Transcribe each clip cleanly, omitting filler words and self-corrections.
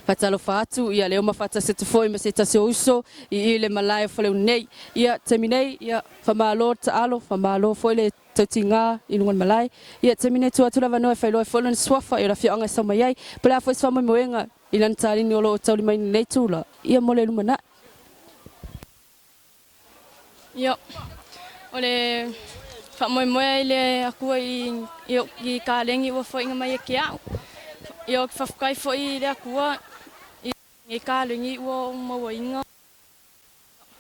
Faatalofa atu, ia lea ua faatasi atu foi ma se tasi o uso i i le malae o Faleuli nei. Ia, taimi nei, ia, faamalo le taalo, faamalo foi le tautiga i luga o le malae. Ia, taimi nei, tuu atu le avanoa e faailoa ai foi lona suafa i le afioaga e sau mai ai, po o le a foi se faamoemoega i lana taleni o lo o taulimaina i lenei itula, ia mo le lumanai. Ia, o le faamoemoe i le Akua i i kalegi ua foaiga mai e ke a'u. Ia, ou te faafetai foi i le Akua i nei kalegi ua ou mauaina.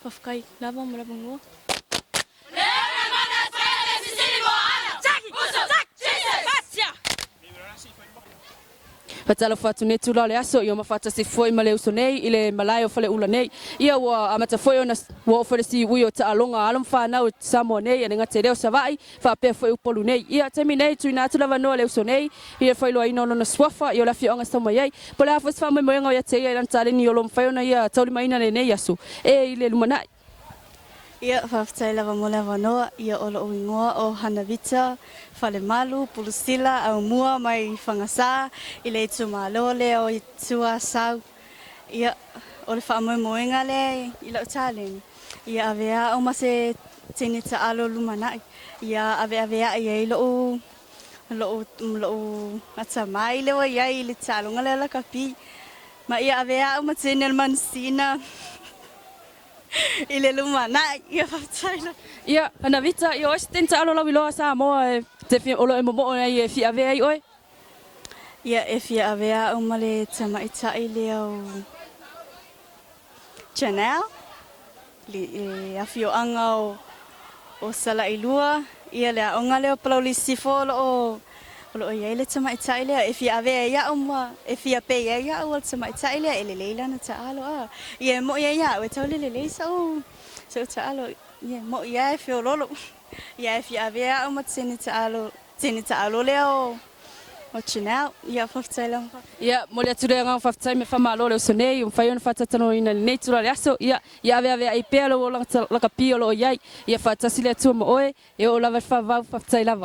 Faafetai lava mo le avanoa. Faatalofa atu nei itula o le aso, ia ma faatasi foi ma le uso nei i le malae o Faleula nei. Ia ua amata foi ona ua oo foi le siui o taaloga a alo ma fanau i Samoa nei, e le gata i lea o Savaii, faapea foi Upolu nei. Ia, taimi nei, tuuina atu le avanoa i le uso nei i le faailoaina o lona suafa, ia o le afioaga e sau mai ai. Po o le a foi se faamoemoega o ia te ia i lana taleni o lo o mafai ona ia taulimaina lenei aso e i le lumanai. Ia, faafetai lava mo le avanoa. Ia, o lo'u igoa o Hanavita Falemalu Pulusila Aumua mai Fagasa i le itumalo lea o Ituasau. Ia, o le faamoemoega lea i la'u taleni, ia avea a'u ma se teine taalo lumanai, ia aveavea'i ai lo'u lo'u lo'u atamai lea ua i ai i le taaloga lea o lakapi, ma ia avea a'u ma teine o le manusina. I le lumanai, ia faafetai lava. Ia, Hanavita, ia o ai se teine taalo lauiloa a Samoa e te fia, o lo o e momoo ai e fia avea ai oe? Ia, e fia avea au ma le tamaitai lea o Janelle, le afioaga o o Salailua, ia le aoga lea o Palauli Sisifo o lo o O lo o i ai le tamaitai lea e fia ave ai au ma e fia pei ai au o le tamaitai lea e lelei lana taalo a. Ia e moʻi ai au e tau le lelei sa'u sa'u taalo ia e moʻi a e feololo. Ia e fia ave au ma teine taalo teine taalo lea o o Janelle. Ia faafetai lava. Ia, momoli atu le agaga faafetai ma faamalo i le uso nei ua mafai ona faatatalanoaina i lenei itula o le aso. Ia, ia aveaveai pea lou olaga lakapi o lo o i ai. Ia faatasi le Atua ma oe, e oo lava i le faavavau. Faafetai lava.